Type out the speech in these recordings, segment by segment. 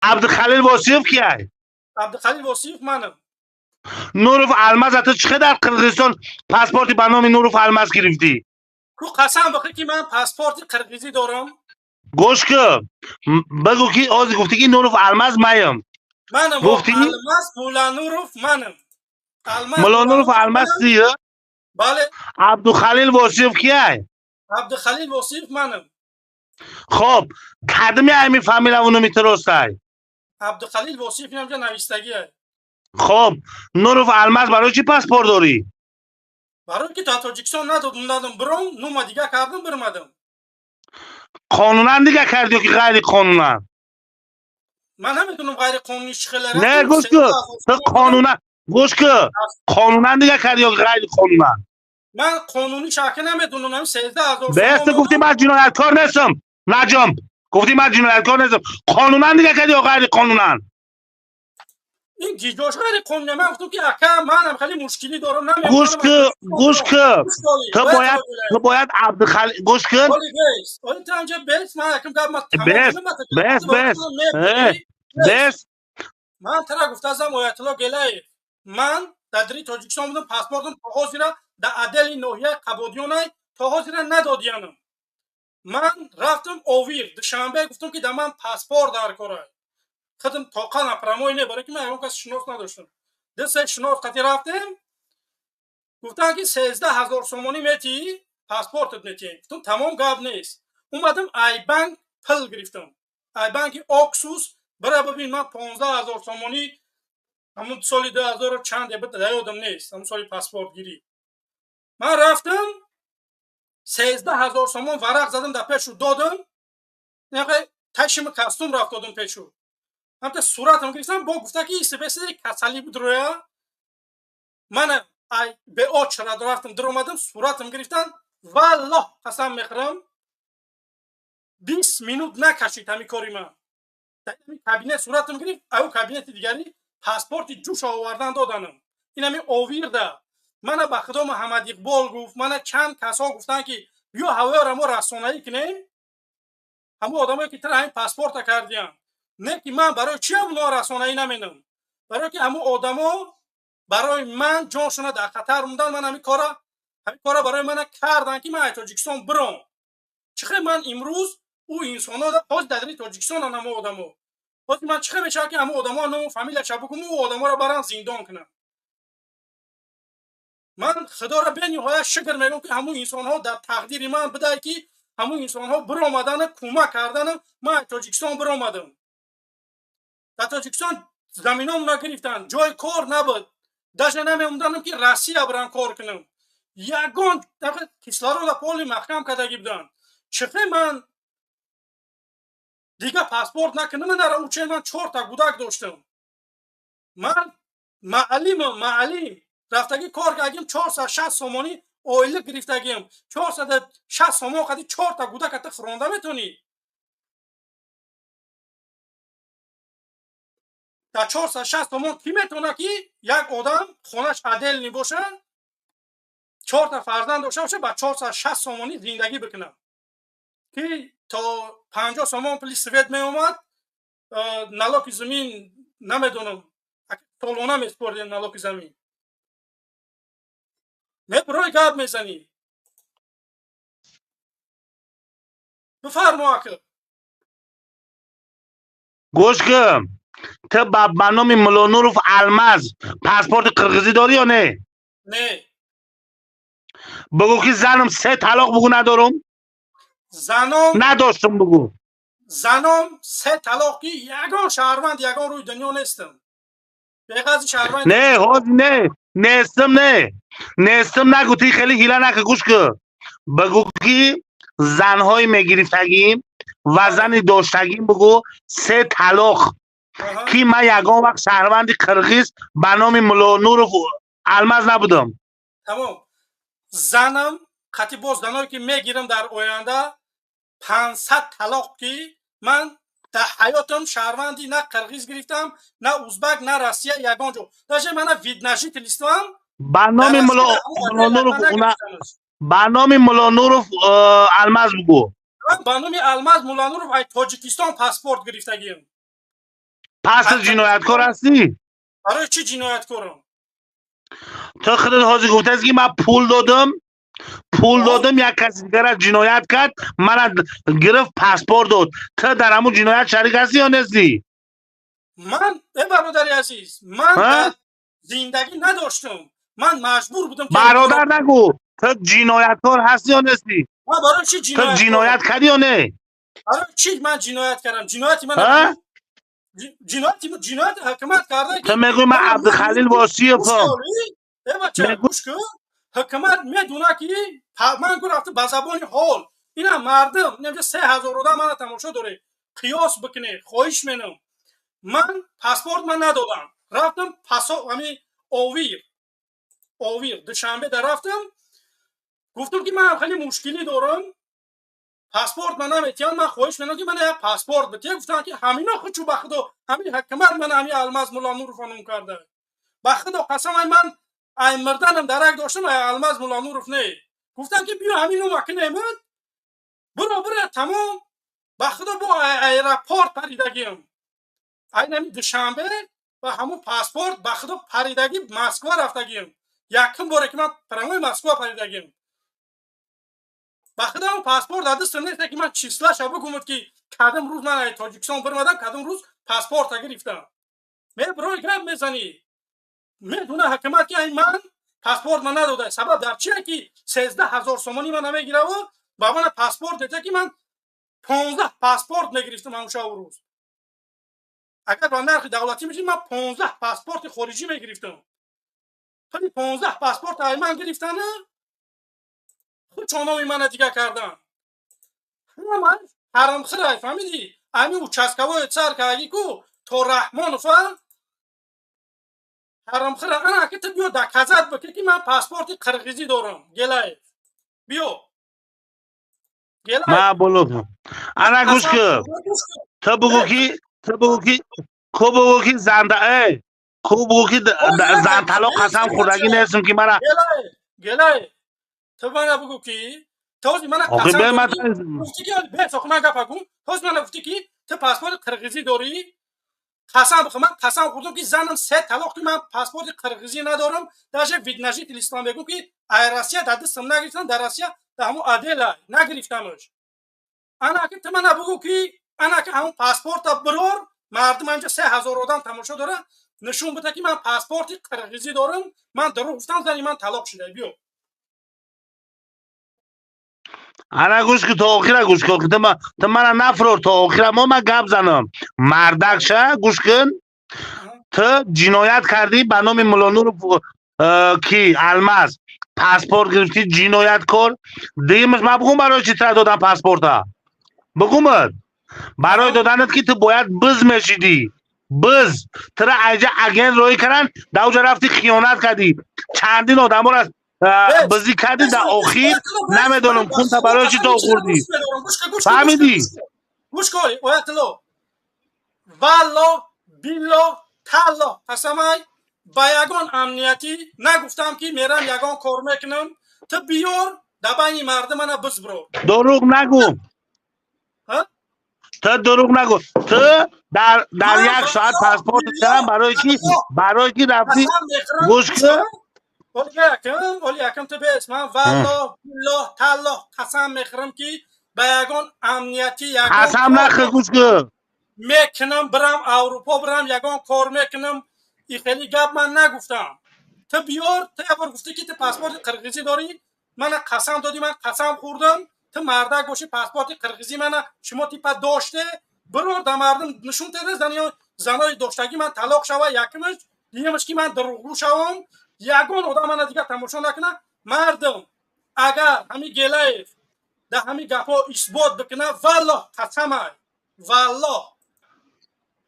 Абдухалил Восиев кияй? Абдухалил Восиев манам. Нуров Алмаз, а ту чӣ дар Қирғизистон паспорти ба номи Нуров Алмаз гирифтӣ? Ку қасам бихӯр, ки ман паспорти қирғизӣ дорам. Гӯш кун, бигӯ, ки ҳозир гуфтӣ, ки Нуров Алмаз маям. Манам. Гуфтӣ? Алмаз Муллануров манам. Алмаз Муллонуров Алмаз сия? Бале. Абдухалил Восиев кияй? Абдухалил Восиев манам. Хоб, кадми ами фамилаву номи тиростай? Абдухалил Восиев инамҷа навистагия. Хоб, Нуров Алмаз барои чӣ паспорт дорӣ? Барои ки то Тоҷикистон надодум, надом биром, нума дига кардам, бирмадам. Қонунан дига кардӣ ё ки ғайриқонунан? Ман намедонам ғайриқонунӣ чӣ хеле. Не, гӯш кун, ту қонунан, гӯш кун, қонунан дига кардӣ ё ғайриқонунан? Ман қонунӣ шака намедонам, 13 000. Бес, ту гуфтӣ, ман ҷинояткор нестам. Наҷом, гуфтӣ, ман ҷинояткор нестам. Қонунан дига кардӣ ё ғайриқонунан? Ин гиҷош ғайриқонунӣ. Ман гуфтам, ки ака, манам хеле мушкилӣ дорам. Гӯш кун, гӯш кун, ту бояд Абдухалил, гӯш кун. Бес, бес, бес, бес. Ман тара гуфтазам, Оятулло Гелаев, ман дар дири Тоҷикистон будам, паспортам то ҳозира дар отдели ноҳияи Қабодиёнай, то ҳозира надодиянам. Ман рафтам Овир, Душанбе, гуфтам, ки дар ман паспорт дар корай. Худам тоқа напрямой не, барои ки ман ягон кас шинос надоштам. Ду се шинос қати рафтем, гуфтанд, ки 13 000 сомонӣ метиҳӣ, паспортат метиҳем. Гуфтам, тамом, гап нест. Омадам, айбанк пул гирифтам, айбанки Оксус. Бира бибин, ман 15 000 сомонӣ ҳамун соли 2000 чанде буд, да ёдам нест, ҳамун соли паспортгирӣ. Ман рафтам, 13 000 сомон варақ задам, дар пешу додам, ташими кастум рафт, додам пешу, ҳамта суратам гирифтам. Бо гуфта, ки исбеси касалӣ буд рӯя мана ай беочрад рафтам, дуромадам, суратам гирифтан. Валлоҳ, қасам мехӯрам, 20 минут накашид ҳамин кори ман. Кабинет суратам гирифт, аю кабинети дигари паспорти ҷӯш овардан доданам. Ин ҳамин Овирда мана ба худо Муҳаммад Иқбол гуфт, мана чанд касҳо гуфтанд, ки биё, ҳавояро мо расонаӣ кунем, ҳамон одамое ки тара ҳамин паспорта кардиян. Не, ки ман барои чи ҳамуно расонаӣ наменам? Барое ки ҳамун одамо барои ман ҷоншона дар хатар мондан. Ман ҳамин кора барои мана кардан, ки ман аз Тоҷикистон биром. Чӣ хел ман имрӯз ӯ инсонҳо ҳозир дар дари Тоҷикистонан, ҳамон одамо ҳозир ман чӣ хел мешавад, ки ҳамон одамо ному фамилияша бигӯм, ӯ одаморо баран зиндон кунам? Ман Худоро бениҳоят шукр мегӯям, ки ҳамун инсонҳо дар тақдири ман будай, ки ҳамун инсонҳо биромадану кӯмак кардану ман аз Тоҷикистон биромадам. Дар Тоҷикистон заминомона гирифтанд, ҷои кор набуд, даже намемонданам, ки Россия бирам кор кунам. Ягон кислорода поли маҳкам кардагӣ буданд. Чӣ хел ман дига паспорт накунам? Нара учен ман чорта гудак доштам. Ман маълимам, маълим рафтагӣ кор кардагим, 460 сомонӣ ойлик гирифтагиам. 460 сомон қади чорта гудаката хӯронда метавонӣ? Дар 460 сомон кӣ метавонад, ки як одам хонаш отдельный боша, чорта фарзанд дошта боша, ба 460 сомонӣ зиндагӣ бикунад, ки то 50 сомон пули свет меомад, налоги замин намедонам, солона месупордем налоги замин. Меброи гап мезанӣ, бифармо, ака. Гӯш кун, ту ба номи Муллонуров Алмаз паспорти қирғизӣ дорӣ ё не? Не. Бигӯ, ки занам се талоқ бугӯ, надорум. Занон надоштум бугӯ. Занон се талоқ, ки ягон шаҳрванд, ягон рӯи дунё нестам беғази шаҳрванд. Не, ҳозир не, нестам, не, нестам нагӯ, ти хеле ҳила накун. Гӯш кун, бигӯ, ки занҳои мегирифтагим ва зани доштагим, бигӯ, се талоқ, ки ман ягон вақт шаҳрванди қирғиз ба номи Муллонуров Алмаз набудам. Тамом, занам қати боз заное ки мегирам дар оянда, 500 талоқ, ки ман дар ҳаётам шаҳрванди на қирғиз гирифтам, на узбак, на Россия, ягон ҷо. Даже мана вид на жительствоам. Ба номи Муллонуров, ба номи Муллонуров Алмаз бугӯ. Ба номи Алмаз Муллонуров ай Тоҷикистон паспорт гирифтагиам. Пас ту ҷинояткор ҳастӣ? Барои чӣ ҷинояткорам? Ту худат ҳозир гуфтаст, ки ман пул додам, пул додам, як каси дигара ҷиноят кард, мана гирифт, паспорт дод. Ту дар ҳамун ҷиноят шарик ҳастӣ ё нестӣ? Ман, э бародари азиз, ман зиндагӣ надоштам, ман маҷбур будам. Бародар нагӯ. Ту ҷинояткор ҳастӣ ё нестӣ? Барои чӣ? Ту ҷиноят кардӣ ё не? Барои чӣ ман ҷиноят кардам? Ҷинояти ман, ҷинояти, ҷиноят ҳукумат карда. Ту мегӯӣ, ман Абдухалил Восиевам. Э бача, гӯш кун. Ҳукумат медона, ки ман гу рафта ба забони ҳол ина мардум инҷа 3000 одам мана тамошо доред, қиёс бикунед, хоҳиш менам. Ман паспорт ман надодам, рафтам пасо ҳами Овир, Душанбе да рафтам, гуфтам, ки ман хеле мушкилӣ дорам, паспорт ман наметиҳам, ман хоҳиш менам, ки мана як паспорт бития. Гуфтам, ки ҳамино хучу, ба худо, ҳамин ҳукумат мана ҳамин Алмаз Муллонуров ном карда. Ба худо қасам, ай ман ай мирданам дарак доштам, ай Алмаз Муллонуров не. Гуфтам, ки биё, ҳамин нома кинемад, буро, бура, тамом. Ба худо, бо аэропорт паридагиам, айнами Душанбе ва ҳамун паспорт, ба худо, паридагӣ Москва рафтагиам. Якум боре, ки ман прямой Москва паридагиам. Ба худо, ҳамун паспорт дар дастам нест, ки ман числа ша бигумад, ки кадом рӯз ман ай Тоҷикистон бирмадам, кадом рӯз паспорта гирифтам. Меброи, гап мезанӣ. Медуна ҳукумат, ки ай ман паспорт ман надода. Сабаб дар чие, ки 13 000 сомонӣ ман намегираву ба мана паспорт дета, ки ман 15 паспорт мегирифтам ҳамун шабу рӯз? Агар ба нархи давлатӣ мешид, ман 15 паспорти хориҷӣ мегирифтам. Пули 15 паспорт ай ман гирифтана, худ чономи мана дига кардан. Ҳама ҳарамхирай, фаҳмидӣ? Ами участковой цар кардаги ку то Раҳмонова ҳарамхира. Ана ки ту биё, доказать бикӣ, ки ман паспорти қирғизӣ дорам. Гелаев, биё. Ма боло, ана гӯш ки, ту бугӯ, ки ту бугӯ, ки ку бугӯ, ки занда, эй, ку бугӯ, ки зан талоқ қасам хӯрдагӣ нестам, ки мара. Гелаев, ту мана бугӯ, ки този мана қасам гуфтӣ, ки бес охи ман гапа гӯ. Този мана гуфтӣ, ки ту паспорти қирғизӣ дорӣ. Қасам бихӯр, ман қасам хӯрдам, ки занам се талоқ, ки ман паспорти қирғизӣ надорам. Даже вид на жительство мегӯм, ки ай Россия дар дастам нагирифтам, дар Россия дар ҳамун отдела нагирифтамш. Ана ки ту мана бугӯ, ки ана ки ҳамун паспорта бирор, мардум ҳамҷа 3000 одам тамошо дора, нишон бида, ки ман паспорти қирғизӣ дорам. Ман дурӯғ гуфтам, зани ман талоқ шуда, биё. Ана гӯш ки, то охира гӯш кун. Ту мана нафрор, то охира мо ман гап занам. Мардак ша, гӯш кун. Ту ҷиноят кардӣ ба номи Муллонуров, ки Алмаз, паспорт гирифтӣ, ҷинояткор. Дуюмаш, ман бугум, барои чӣ тра додам паспорта? Бугумад, барои доданат, ки ту бояд биз мешидӣ, биз тура айҷа агент роҳӣ карданд, дар оҷа рафти, хиёнат кардӣ, чандин одаморо бизӣ кардӣ. Дар охир намедонам, хунта барои чӣ то хӯрдӣ, фаҳмидӣ? Гӯш кун, оятулло. Валло, билло, талло қасамай, ба ягон амниятӣ нагуфтам, ки мерам, ягон кор мекунам. Ту биёр, дар байни мардум мана биз биро. Дурӯғ нагӯ, ту дурӯғ нагӯ. Ту дар як соат паспорт дорам. Барои ки рафти, гӯш кун. Оли якам, ту бес. Ман валло, билло, талло қасам мехӯрам, ки ба ягон амниятӣ Қасам нахӯр, гӯш кун. Мекунам, бирам Аврупо, бирам, ягон кор мекунам, и хеле гап ман нагуфтам. Ту биёр. Ту як бор гуфтӣ, ки ту паспорти қирғизӣ дорӣ, мана қасам додӣ, ман қасам хӯрдам. Ту мардак бошӣ, паспорти қирғизӣ мана шумо типа доште, бирор, да мардум нишон теда. Занои доштагӣ ман талоқ шава, якумаш. Дуюмаш, ки ман дурӯғгӯ шавам, ягон одам мана дигар тамошо накуна. Мардум, агар ҳамин Гелаев дар ҳамин гапҳо исбот бикуна, валлоҳ қасамай, валлоҳ,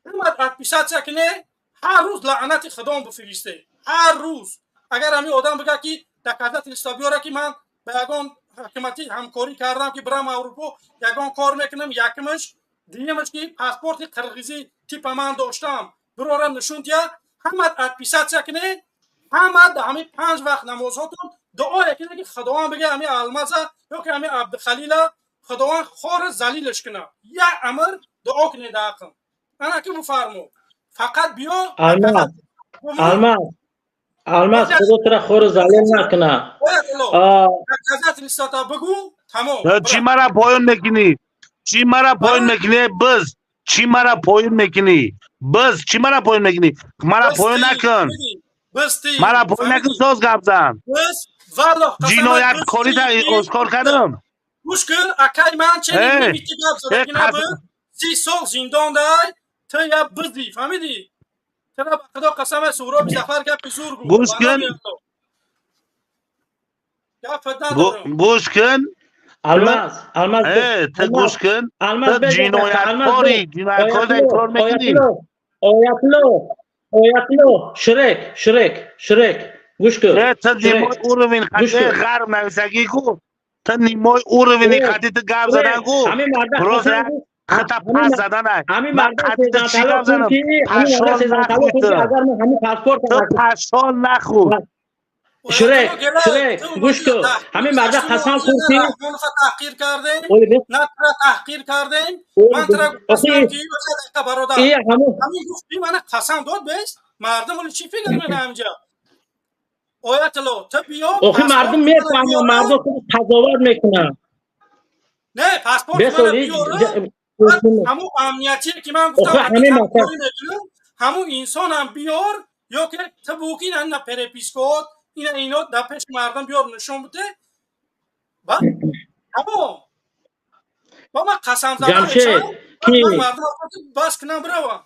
ҳамат подписаться куне, ҳар рӯз лаънати худом бифиристе, ҳар рӯз. Агар ҳамин одам бигӯяд, ки доказательство биёра, ки ман ба ягон ҳукуматӣ ҳамкорӣ кардам, ки бирам Аврупо, ягон кор мекунам, якумаш. Дуюмаш, ки паспорти қирғизӣ типа ман доштам, бирорам, нишон диҳа. Ҳамат подписаться куне, ҳама дар ҳамин панҷ вақт намозҳотон дуое кунед, ки Худованд бигӯяд, ҳамин Алмаза ё ки ҳамин Абдухалила Худованд хори залилаш кунад. Як амр дуо кунед дар ҳаққам. Ана ки бифармо. Фақат биё. Алмаз, Алмаз, Алмаз, худо тура хору залил накуна. Доказательство та бугӯ, тамом. Чӣ мара поён мекунӣ? Чӣ мара поён мекунӣ? Биз чӣ мара поён мекунӣ? Биз чӣ мара поён мекунӣ? Мара поён накун, мара поён накун, соз гап зан. Ҷинояткорита ошкор кардам. Гӯш кун, акай, ман чени гап задагина буд. 30 сол зиндон дай, ту я бизи, фаҳмидӣ? Тара ба худо қасам, Суҳроби Зафар гапи зур гуфт. Гӯш кун, гӯш кун. Алмаз, Алмаз. Ту гӯш кун, ҷинояткори, ҷинояткорида иқрор мекунӣ. Оятулло, Оятулло, Шрек, Шрек, Шрек, гӯш кун. Ту немой уровень қати ғарб нависагӣ ку, ту немой уровень қати ту гап задан ку, просто хата пас заданай. Ман қати ту чӣ гап занам? Пашол нахӯр, ту пашол нахӯр. Шрек, Шрек, гӯш кун, ҳамин марда қасам хӯрд ки Таҳқир кардем, на тура таҳқир кардем. Ман тура гуфтам ки бародар, ҳамин гуфти мана қасам дод, бес мардум оли чӣ фикр мекунад ҳаминҷа? Оятулло, ту биё. Охи, мардум мефаҳмад, мардум худ қазоват мекунад. Не, паспорт мана биёра, ҳамун амниятие ки ман гуфтам, ҳамун инсонам биёр, ё ки ту бугӯ ки ина переписка от, ина, ино дар пеши мардум биёр, нишон буде, тамом. Ба ман қасам задам, бас кунам, биравам.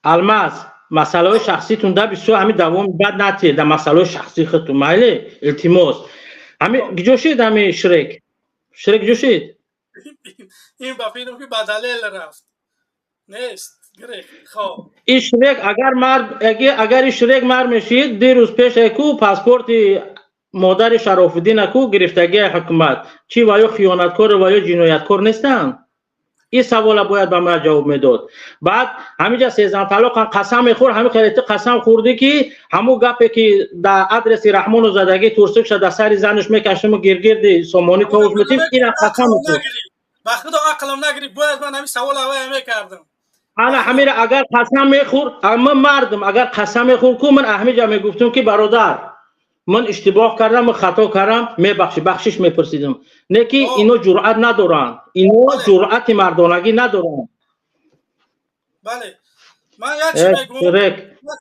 Алмаз, масъалаҳои шахситун да бисёр ҳами давоми бад натиед дар масъалаҳои шахсии худтун, майли, илтимос. Ҳами гиҷо шид ҳами Шрек? Шрек гиҷо шид? Ин ба фикрам ки ба далел рафт, нест. Ин Шрек агар мард, агар ин Шрек мард мешид, дирӯз пеш ку паспорти модари Шарофиддина ку гирифтагии ҳукумат, чӣ ва ё хиёнаткор ва ё ҷинояткор нестанд? Ин савола бояд ба ман ҷавоб медод. Баъд ҳаминҷа сезан талоқан қасам мехӯр, ҳамин хеле ту қасам хӯрдӣ ки ҳамун гапе ки дар адреси Раҳмону задагӣ, турсукша дар сари занаш мекашиму гиргирди сомонӣ товуш метим, ина қасам мехӯрд. Ба худо, ақлам нагирифт, бояд ман ҳамин савол аввал мекардам. Ана ҳамира агар қасам мехӯр, ман мардум агар қасам мехӯр ку, ман ҳамиҷа мегуфтум ки бародар, ман иштибоҳ кардам, ман хато кардам, мебахшӣ, бахшиш мепурсидам. Не ки ино ҷуръат надоранд, ино ҷуръати мардонагӣ надоранд. Бале, ман як чи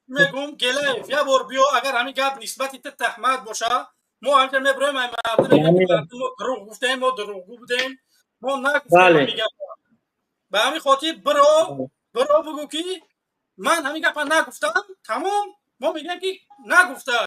мегум, Гелаев, як бор биё, агар ҳамин гап нисбати ту таҳмат боша, мо ҳамиҷа мебироем, ай мардум мо дурӯғ гуфтем, мо дурӯғгӯ будем, мо нагуфтем ҳамин гап. Ба ҳамин хотир биро, биро, бугӯ ки ман ҳамин гапа нагуфтам, тамом. Мо мегӯем ки нагуфта.